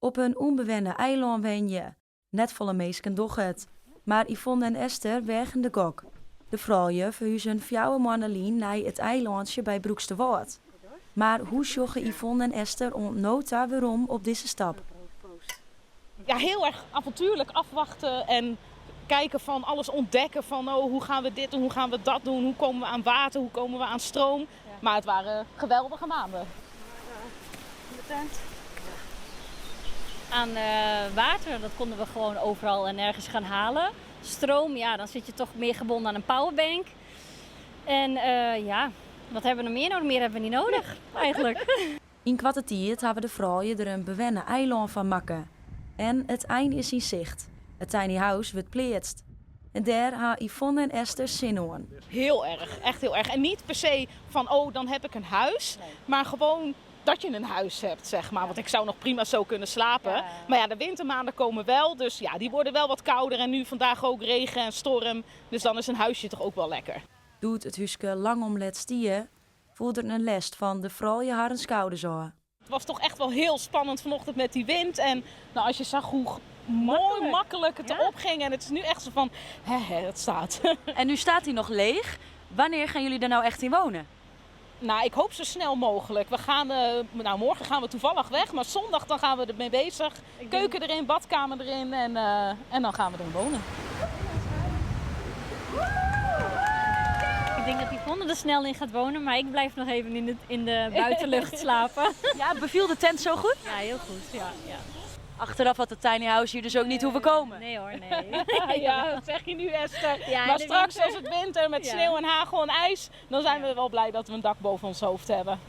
Op in ûnbewenne eilân wenje. Net folle minsken dogge it. Mar Yvonne en Esther weagen de gok. De froulju ferhuzen 4 moanne lyn nei it eilantsje by Broeksterwâld. Mar hoe sjogge Yvonne en Esther oant no ta werom op dizze stap? Ja, heel erg avontuurlijk afwachten en kijken van alles ontdekken van oh, hoe gaan we dit doen, hoe gaan we dat doen, hoe komen we aan water, hoe komen we aan stroom. Maar het waren geweldige maanden. De tent. Aan water, dat konden we gewoon overal en nergens gaan halen. Stroom, ja, dan zit je toch meer gebonden aan een powerbank. En ja, wat hebben we nog meer nodig? Meer hebben we niet nodig, eigenlijk. Yn koarte tiid hawwe de froulju der in bewenne eilân fan makke. En it ein is yn sicht. It tiny house wurdt pleatst. En dêr ha Yvonne en Esther sin oan. Heel erg, echt heel erg. En niet per se van oh, dan heb ik een huis. Maar gewoon dat je een huis hebt, zeg maar. Want ik zou nog prima zo kunnen slapen. Maar ja, de wintermaanden komen wel. Dus ja, die worden wel wat kouder. En nu vandaag ook regen en storm. Dus dan is een huisje toch ook wel lekker. Doe't it húske lang om let stie, foel der in lêst fan de froulju harren skouders ôf. Het was toch echt wel heel spannend vanochtend met die wind. En nou, als je zag hoe mooi makkelijk het erop ging. En het is nu echt zo van, hè, hè, het staat. En nu staat hij nog leeg. Wanneer gaan jullie er nou echt in wonen? Nou, ik hoop zo snel mogelijk. Nou, morgen gaan we toevallig weg, maar zondag dan gaan we ermee bezig. Keuken erin, badkamer erin en dan gaan we erin wonen. Ik denk dat Yvonne er snel in gaat wonen, maar ik blijf nog even in de buitenlucht slapen. Ja, beviel de tent zo goed? Ja, heel goed. Ja. Achteraf had de tiny house hier dus ook niet hoeven komen. Nee hoor, nee. Ja, dat zeg je nu, Esther. Ja, maar in de straks winter. als het winter met sneeuw en hagel en ijs, dan zijn we wel blij dat we een dak boven ons hoofd hebben.